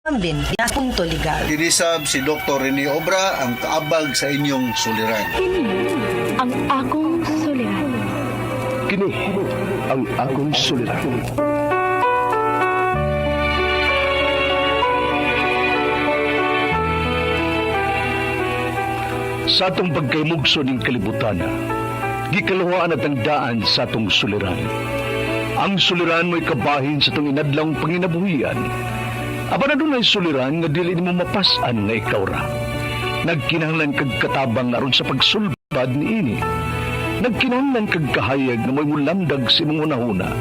Ambin, punto legal. Kinisab si Dr. Rene Obra ang kaabag sa inyong suliran. Kini ang akong suliran. Kini ang akong suliran. Sa atong pagkaymugso ning kalibutan, gikaluhaan at ang daan sa atong suliran. Ang suliran mo'y kabahin sa atong inadlawng panginabuhian. Apan adunay suliran nga dili nimo mapas-an nga ikaw ra. Nagkinahanglan kag katabang aron sa pagsulbad niini. Nagkinahanglan kag kahayag nga mo'y mulamdag sa imong hunahuna.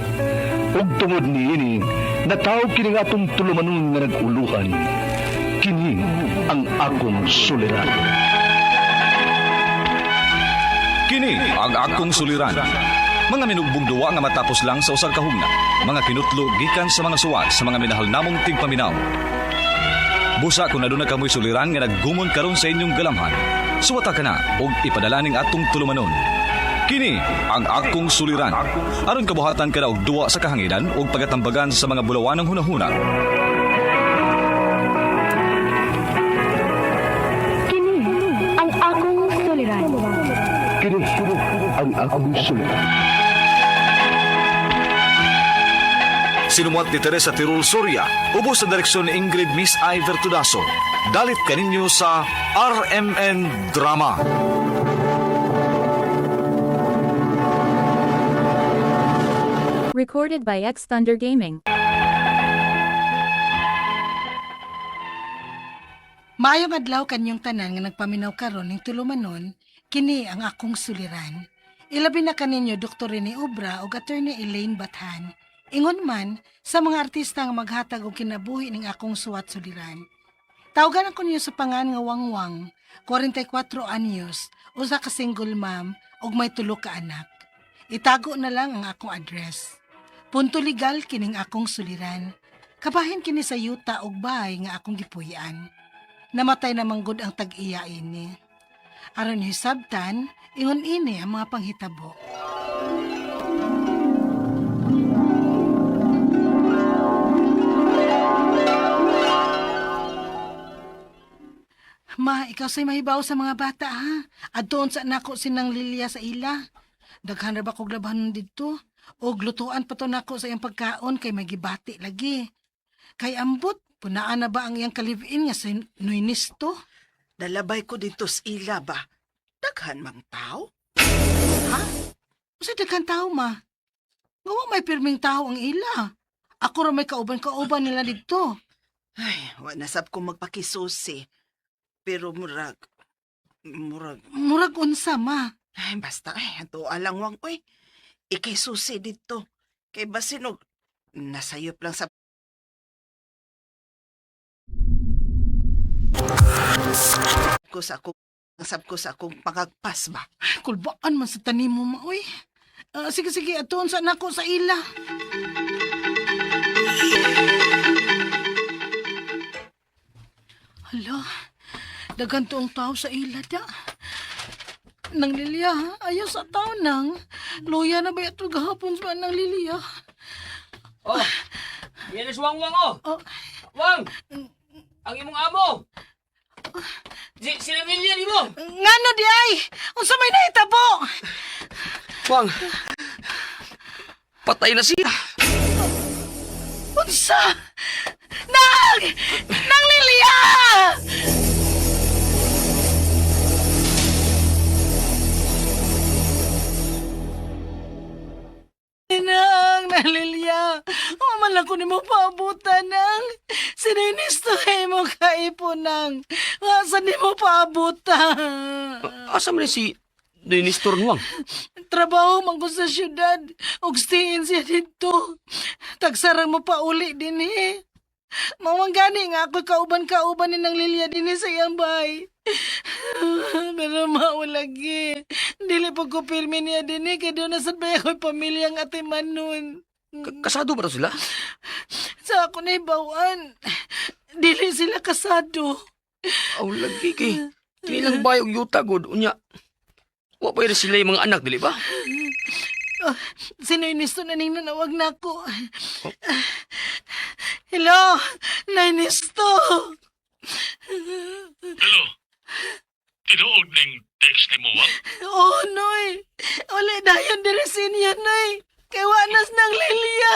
Ug tungod niini, nataw kini nga atong tulumanon nga nag-uluhan. Kini ang akong suliran. Kini ang akong suliran. Mga minugbong duwa nga matapos lang sa usag kahugna. Mga kinutlo gikan sa mga suwat sa mga minahal namong tigpaminaw. Busa kung aduna kamoy suliran nga naggumon karon sa inyong galamhan. Suwata ka na og ipadala ning atong tulumanon. Kini ang akong suliran. Aron kabuhatan ka na og duwa sa kahanginan ug pagatambagan sa mga bulawanang hunahuna. Kini ang akong suliran. Kini ang akong suliran. Sinumuat ni Teresa Tirul Soria, ubos sa direksyon ni Ingrid Miss I. Vertudaso. Dalit kaninyo sa RMN Drama. Recorded by X Thunder Gaming. Maayong adlaw kanyong tanan nga nagpaminaw karon ning tulumanon, kini ang akong suliran. Ilabi na kaninyo Dr. Rene Obra ug Attorney Elaine Bathan. Ingon man sa mga artista nga maghatag og kinabuhi ning akong suwat suliran. Tawagan ako ninyo sa pangan nga Wangwang, 44 anyos, usa ka single mom ug may tulo ka anak. Itago na lang ang akong address. Punto legal kining akong suliran. Kabahin kini sa yuta ug bahay nga akong gipuy-an. Namatay na manggod ang tag-iya ini. Aron hisabtan, ingon ini ang mga panghitabo. Ma, ikaw sa'y mahibaw sa mga bata, ha? At doon sa nako sinang Lilia sa ila. Daghan ra ba kog labahan didto? O glutuan pa to nako sa iyang pagkaon kay may gibati lagi. Kay ambot, punaan na ba ang iyang kalivin nga sa Nuinisto? Nalabay ko dito sa ila ba? Daghan mang tao? Ha? Usa daghan tao ma? Nga wa may pirming tao ang ila. Ako ra may kauban-kauban nila didto. Ay, wa na sab ko magpakisusi. Pero murag, murag, Murag unsa ma? ay basta ay, ato alang wang oy. Ikay susi dito. Kay basinog, nasayop lang sa ko sa akong sab ko sa akong pangagpas ba. Kulbaan man sa tanim mo ma oy. Ah, sige sige, atuon sa nako sa ila. Hala, daghan toong tao sa ila da. Nang Lilia, ha? Ayaw sa tao nang. Luya na ba ito gahapon sa nang Lilia? Oh, yan na si Wang Wang oh. Oh. Wang! Ang imong amo! Si, sila Milya ni mo! Ngano di ay? Unsa may nahitabo? Wang! Patay na siya! Unsa? Nang! Nang Lilia! Nang, Nang Lilia, uman lang ko nimo paabutan, Nang. Sininisto mo kaipo, Nang. Asa nimo paabutan? Asa man si Nestor Wang? Trabaho man ko sa syudad. Ug stiin siya dito. Tagsarang mo pa uli din eh. Mawang gani nga ako kauban-kauban ni ng Lilia din eh sa iyang bahay. Pero mao lagi. Dili pa ko pirmi niya din eh. Kaya doon na ba ako'y pamilyang ate Manon. Kasado ba sila? Sa ako na ibawan. Dili sila kasado. Aw, lagi kay. Kini lang bayog yuta god unya. Wa pa sila yung mga anak dili ba? Oh, sino Ernesto na ning nanawag na ako? Hello, Ernesto. Hello. Tinuod ning text ni mo, Wang? Oh, Noy. Wala dayon diri sa inyo, Noy. Kay wanas ng Lilia.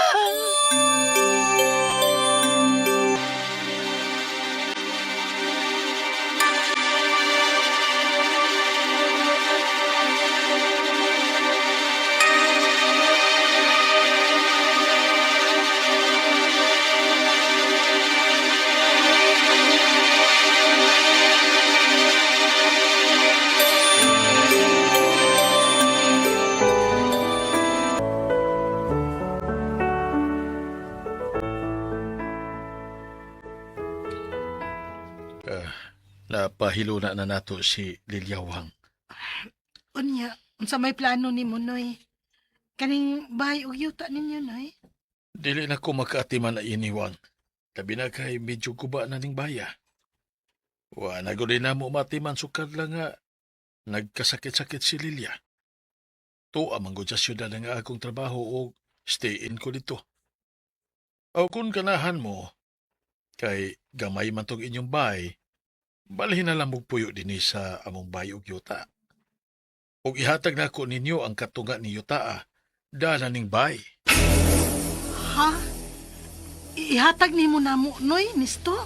Napahiluna na nato si Lilia Wang. Unya, unsa may plano nimo, Noy? Kaning bahay og yuta ninyo, Noy? Dili na ko makaatiman na ini, Wang. Labi na kay medyo guba na ning baya. Wa na gud na mo matiman sukad lang nga nagkasakit-sakit si Lilia. Tuwa man gud sa syudad ang akong trabaho o stay in ko dito. O kung ganahan mo, kay gamay man tong inyong bahay, balhin na lang mong puyo dinhi sa among bahay og yuta. Og ihatag nako ninyo ang katunga ni yuta, dala ning bahay. Ha? Ihatag nimo namo, Noy, nisto?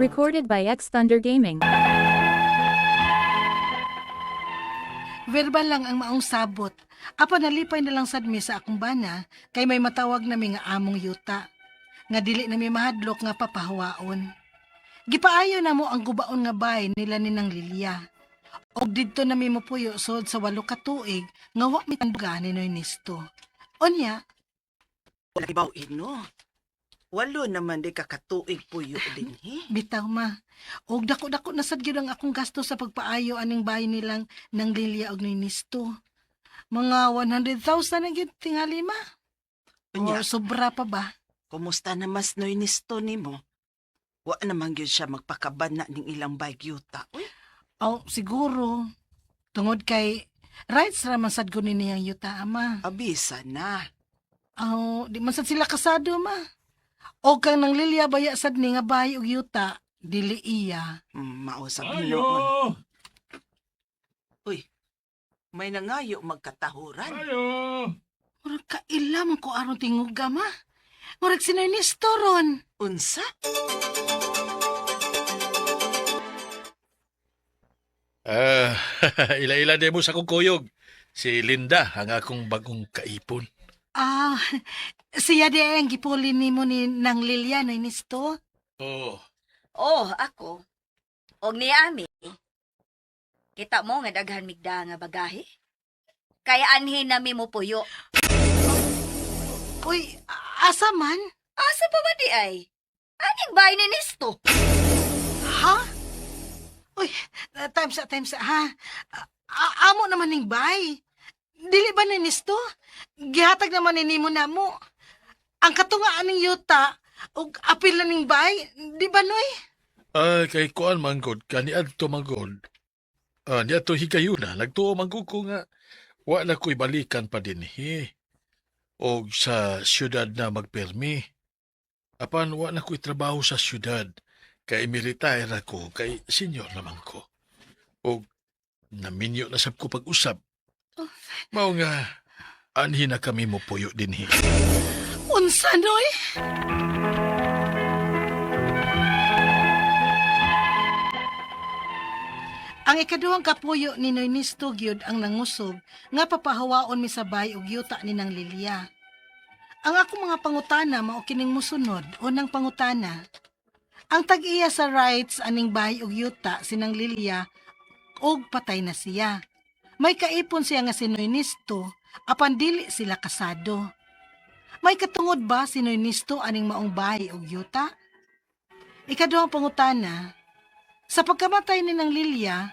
Recorded by X Thunder Gaming. Verbal lang ang maong sabot. Apa nalipay na lang sad mi sa akong bana kay may matawag nami nga among yuta. Nga dili nami mahadlok nga papahawaon. Gipaayo na mo ang gubaon nga bay nila ni nang Lilia. Og didto nami mopuyo sod sa 8 ka tuig nga wa mi tanduga ni Noy Nisto. Unya, Wala ibaw ino. Walo naman di kakatuig puyo din, he. Bitaw ma. Og dako-dako na sad gyud ang akong gasto sa pagpaayo aning bahay nilang nang Lilia og Noy Nisto. Mga 100,000 ang gyud tingali ma. Unya, O sobra pa ba? kumusta na mas noy nisto nimo? Wa naman gyud siya magpakaban na ning ilang baygyuta. Uy, Oh, siguro. Tungod kay rights ra man sad ko ni niyang yuta ama. abisa na. Oh, di man sad sila kasado ma. O kang nang Lilia baya sad ni nga bahay og yuta, dili iya. Mausap noon. Uy, may nangayo magkatahuran. Murag kaila man ko aron tinguga ma. Murag si Ernesto ron. Unsa? Ah, ila-ila din mo sa akong kuyog. Si Linda ang akong bagong kaipon. Ah, siya di ang gipuli nimo ni nang Lilia na Ernesto. Oo. Oh, ako. Og niya ami. Kita mo nga daghan migda nga bagahe. Kaya anhin nami mo puyo. Uy, asa man? Asa pa ba di ay? Aning bahay ni Nesto? Ha? Uy, time sa, ha? Amo naman ning bay. Dili ba ni Nisto? Gihatag naman ni nimo na mo. Ang katungaan ning yuta ug apil na ning bay, di ba noy? Ay, kay kuan manggod, kaniadto manggod. Ah, niadto higayuna, nagtuo manggod ko nga wa na ko'y balikan pa dinhi. Og sa syudad na magpirmi. Apan wa na ko'y trabaho sa syudad. Kay mi-retire ako, kay senior naman ko. Og naminyo na sab ko pag-usab. Mao nga, anhi na kami mo puyo dinhi. Unsa noy? Ang ikaduhang kapuyo ni Noy Nisto gyud ang nangusog nga papahawaon mi sa bay og yuta ni nang Lilia. Ang akong mga pangutana mao kining musunod. Unang pangutana. Ang tag-iya sa rights aning bahay og yuta sinang Lilia og patay na siya. May kaipon siya nga si Noy Nisto apan dili sila kasado. May katungod ba si Noy Nisto aning maong bahay og yuta? Ikaduhang pangutana, sa pagkamatay ni nang Lilia,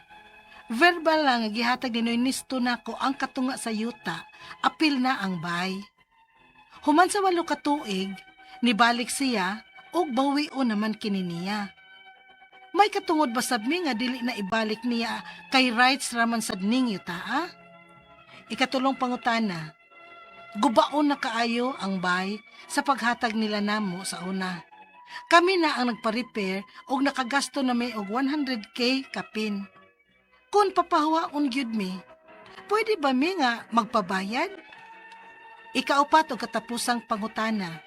verbal lang ang gihatag ni Noy Nisto nako ang katunga sa yuta, apil na ang bay. Human sa 8 ka tuig, nibalik siya ug bawion naman kini niya. May katungod ba sab mi nga dili na ibalik niya kay rights raman sad ning yuta, ah? Ikatulong pangutana, gubaon na kaayo ang bay sa paghatag nila namo sa una. Kami na ang nagpa-repair og nakagasto na mi og 100K kapin. Kung papahuwaon gyud mi, pwede ba mi nga magpabayad? Ikaupat og katapusang pangutana.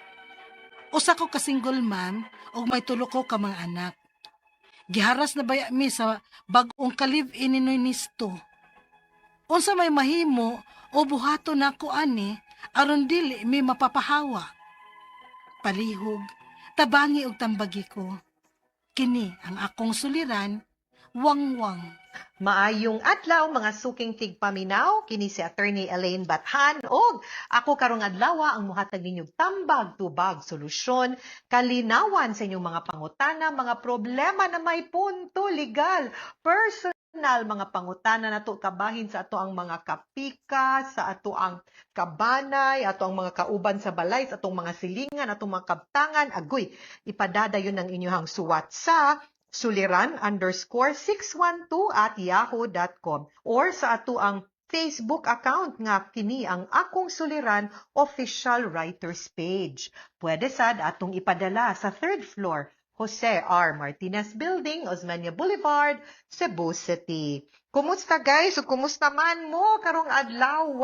Usa ko ka single mom og may tulo ko ka mga anak. Giharas na baya mi sa bag-ong ka-live-in ni Noy Nisto. Unsa may mahimo o buhaton nako ani aron dili mi mapapahawa? Palihog, tabangi og tambagi ko. Kini ang akong suliran, Wangwang. Maayong adlaw, mga suking tigpaminaw, kini si Attorney Elaine Bathan og ako karong adlaw ang muhatag ninyong tambag, tubag, solusyon, kalinawan sa inyong mga pangutana, mga problema na may punto legal, personal, mga pangutana nato kabahin sa ato ang mga kapika, sa ato ang kabanay, ato ang mga kauban sa balay, sa atong mga silingan, atong mga kabtangan, agoy, ipadadayon ang inyong suwat sa suliran_612@yahoo.com or sa ato ang Facebook account nga kini ang Akong Suliran Official Writers Page. Pwede sad atong ipadala sa third floor, Jose R. Martinez Building, Osmeña Boulevard, Cebu City. Kumusta, guys? O kumusta man mo karong adlaw?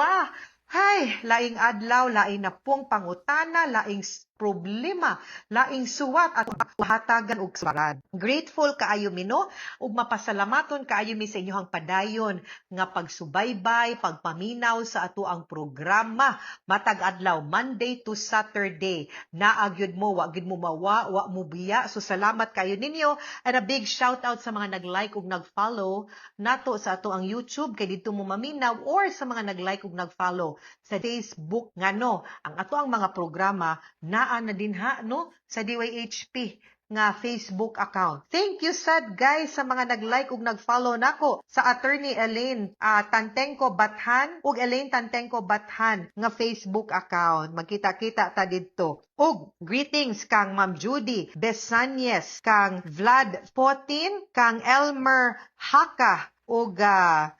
Hay, laing adlaw, laing na pong pangutana, laing problema, laing suwat at hatagan og suliran. Grateful kaayo mi, no, ug mapasalamaton kaayo mi sa inyong padayon nga pagsubaybay, pagpaminaw sa ato ang programa matag adlaw, Monday to Saturday. Naa gyud mo, wa gyud mo mawa, wa mo biya. So salamat kayo ninyo and a big shout out sa mga nag-like ug nag-follow nato sa ato ang YouTube kay didto mo maminaw or sa mga nag-like ug nag-follow sa Facebook ngano ang ato ang mga programa naa na dinha, no, sa DYHP nga Facebook account. Thank you sad, guys, sa mga nag-like ug nag-follow nako sa Attorney Elaine Tantenko Bathan ug Elaine Tantenko Bathan nga Facebook account. Magkita-kita ta didto. Ug greetings kang Ma'am Judy Besanyes, kang Vlad Potin, kang Elmer Haka ug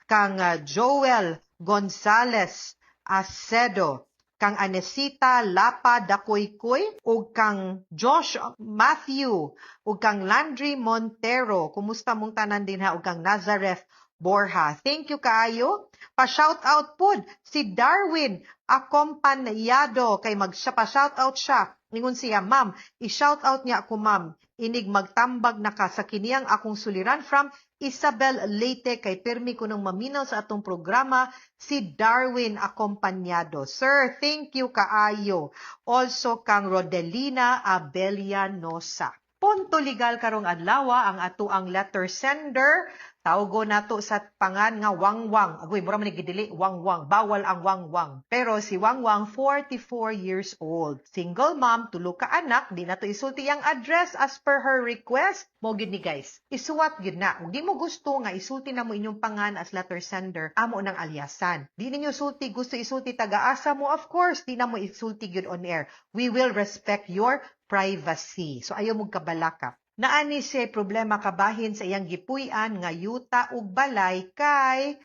kang Joel Gonzales Acedo, kang Anesita Lapa Dakoykoy ug kang Josh Matthew ug kang Landry Montero. Kumusta mong tanan dinha ug kang Nazareth Borja. Thank you kaayo. Pa-shout out pud si Darwin Acompañado kay mag pa shout out siya. Ingon siya, "Ma'am, i-shout out niya ako, ma'am. Inig magtambag na ka sa kiniyang akong suliran from Isabel Leyte kay pirmi ko nang maminaw sa atong programa si Darwin Acompañado." Sir, thank you kaayo. Also kang Rodelina Abelianosa. Punto legal karong adlaw ang ato ang letter sender. Tawgo nato sa pangan nga Wangwang. Agoy, mura man ni gidili, Wangwang. Bawal ang Wangwang. Pero si Wangwang, 44 years old. Single mom, tulo ka anak, di nato isulti ang address as per her request. Mo gyud ni, guys. Isuwat gyud na. Kung di mo gusto nga isulti na mo inyong pangan as letter sender, amo nang alyasan. Di ninyo sulti gusto isulti taga-asa mo, of course, di na mo isulti gyud on air. We will respect your privacy. So ayaw mong kabalaka. Naani siya problema kabahin sa iyang gipuy-an nga yuta ug balay kay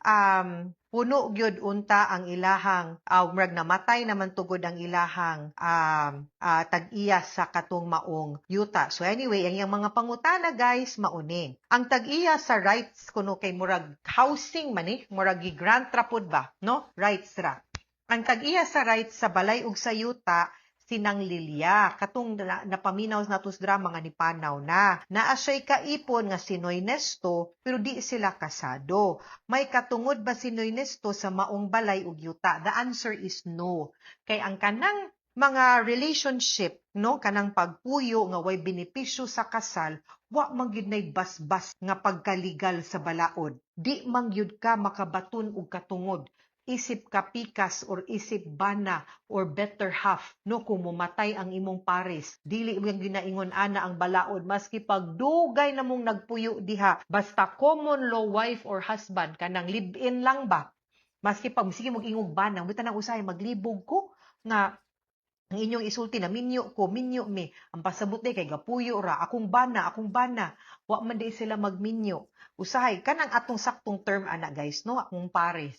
puno gyud unta ang ilahang murag namatay naman tugod ang ilahang tag-iya sa katong maong yuta. So anyway, ang iyang mga pangutana, guys, mauni. Ang tag-iya sa rights kuno kay murag housing man ni, murag gi-grant ra pud ba, no? Rights ra. Ang tag-iya sa rights sa balay ug sa yuta sinang Lilia, katong napaminaw nato sa drama nga nipanaw na. Naa siya'y kaipon nga si Noy Nesto, pero di sila kasado. May katungod ba si Noy Nesto sa maong balay ug yuta? The answer is no. Kay ang kanang mga relationship, no, kanang pagpuyo nga way benepisyo sa kasal, wa man gyud nay basbas nga pagkaligal sa balaod. Di man gyud ka makabaton og katungod isip kapikas or isip bana or better half, no, kung mumatay ang imong pares, dili mo ginaingon ana ang balaod maski pagdugay na mong nagpuyo diha, basta common law wife or husband, kanang live-in lang ba, maski pag sige mag ingog bana, buta nang usahay maglibog ko nga Ang inyong isulti na minyo ko, minyo mi. Ang pasabot day kay gapuyo ra, akong bana, akong bana. Wa man day sila magminyo. Usahay kanang atong saktong term ana, guys, no, akong pares.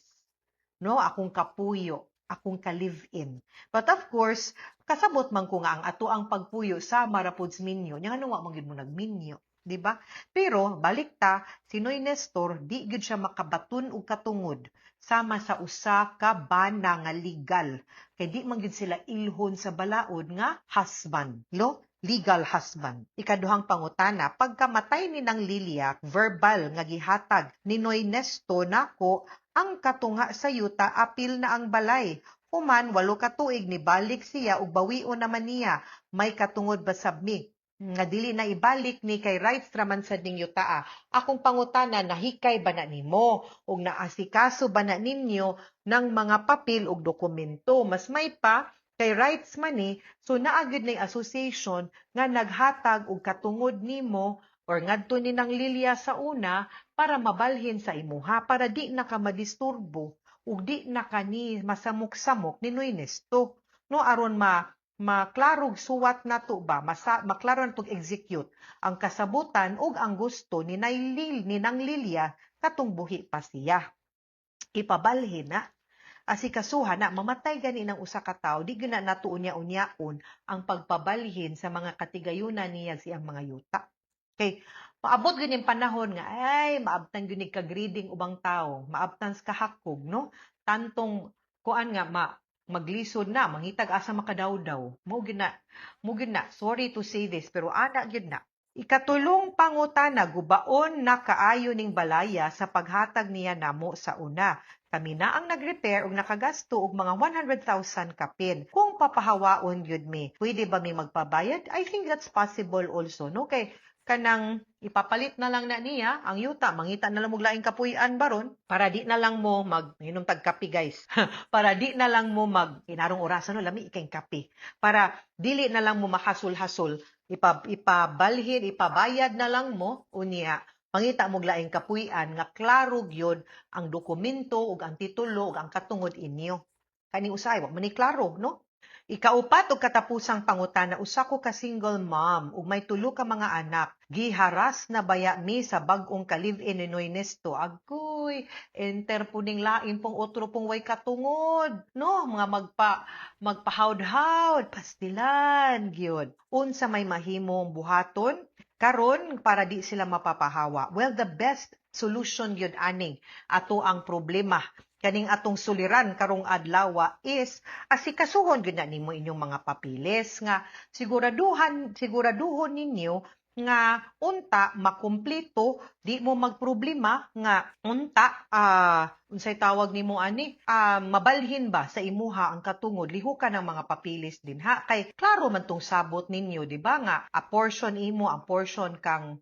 No, akong kapuyo, akong ka-live-in. But of course, kasabot man ko nga ang ato ang pagpuyo sa marapod minyo. Nya ngano wa man gyud mo nagminyo, di ba? Pero balik ta, si Noy Nestor di gyud siya makabaton og katungod sama sa usa ka bana nga legal. Kay di man gyud sila ilhon sa balaod nga husband, no? Legal husband. Ikaduhang pangutana, pagkamatay ni nang Lilia, verbal nga gihatag ni Noy Nesto nako ang katunga sa yuta apil na ang balay. Human 8 ka tuig nibalik siya ug bawion naman niya. May katungod ba sab mi nga dili na ibalik ni kay rights raman sad ning yutaa? Akong pangutana, nahikay ba na nimo ug naasikaso ba na ninyo ng mga papel ug dokumento? Mas may pa kay rights man ni, so naa gyud nay association nga naghatag og katungod nimo or ngadto ni nang Lilia sa una para mabalhin sa imuha para di na ka madisturbo ug di na ka ni masamok-samok ni Noy Nesto, no, aron ma maklarog suwat nato ba, masa, maklaro natong execute ang kasabutan ug ang gusto ni Nailil ni nang Lilia katong buhi pa siya. Ipabalhin na, asikasuhan na. Mamatay gani ng usa ka tawo, di gyud na nato unya-unyaon ang pagpabalhin sa mga katigayunan niya siyang mga yuta kay maabot gyud yung panahon nga ay maabtan gyud ni ka-greeding ubang tawo, maabtan sa kahakog, no, tantong kuan nga ma maglisod na mangitag asa makadawdaw. Mo gyud na, mo gyud na. Sorry to say this, pero ana gyud na. Ikatulong pangutana, gubaon na kaayo ning balaya sa paghatag niya namo sa una. Kami na ang nag-repair ug nakagasto og mga 100,000 kapin. Kung papahawaon gyud mi, pwede ba mi magpabayad? I think that's possible also, no? Kay kanang ipapalit na lang na niya ang yuta, mangita na lang og laing kapuy-an baron para di na lang mo mag hinom tag kape, guys. Para di na lang mo mag inarong orasan, no, lami kay kape. Para dili na lang mo mahasul-hasol, ipabalhin, ipabayad na lang mo unya mangita mo laing kapuy-an nga klaro gyud ang dokumento ug ang titulo ug ang katungod inyo. Kani usahay wa man ni klaro, no? Ikaupat ug katapusang pangutana, usa ko ka single mom ug may tulo ka mga anak. Giharas na baya mi sa bag-ong ka-live-in ni Noy Nesto? Agoy, enter po ning lain pong otro pong way katungod, no? Mga magpahawd-hawd, pastilan gyud. Unsa may mahimong buhaton karon para di sila mapapahawa? Well, the best solution gyud aning ato ang problema kaning atong suliran karong adlaw is asikasuhon gyud na nimo inyong mga papeles nga siguraduhon ninyo nga unta makumpleto, di mo magproblema nga unta unsay tawag nimo ani, mabalhin ba sa imuha ang katungod, lihukan ang mga papeles din ha, kay klaro man tong sabot ninyo, di ba, nga a portion imo, ang portion kang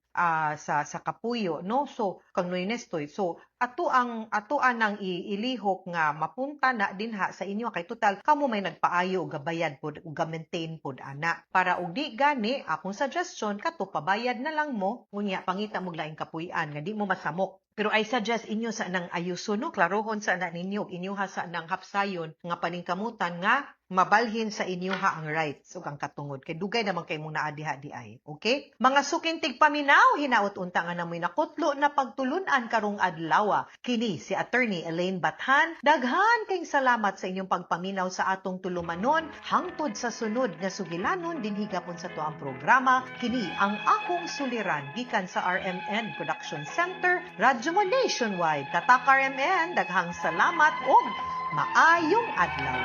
sa kapuyo, no, so kang Noy Nestoy. So ato anang ilihok nga mapunta na dinha sa inyo kay total kamo may nagpaayo og gabayad pod ug ga-maintain pod ana. Para og di gani, akong suggestion kato, pabayad na lang mo unya pangita mo laing kapuy-an nga di mo masamok. Pero I suggest inyo sa nang ayuson, no, klarohon sa na ninyo ug inyoha sa nang hapsayon nga paningkamutan nga mabalhin sa inyoha ang rights ug ang katungod kay dugay naman kay mong naa diha di ay. Okay, mga suking tigpaminaw, hinaot unta nga namoy nakutlo na pagtulun-an karong adlaw. Kini si Attorney Elaine Bathan. Daghan kayong salamat sa inyong pagpaminaw sa atong tulumanon. Hangtod sa sunod nga sugilanon dinhi gapon sa tuang programa, kini ang akong suliran, gikan sa RMN Production Center, Radyo Mo Nationwide. Tatak RMN, daghang salamat ug maayong adlaw.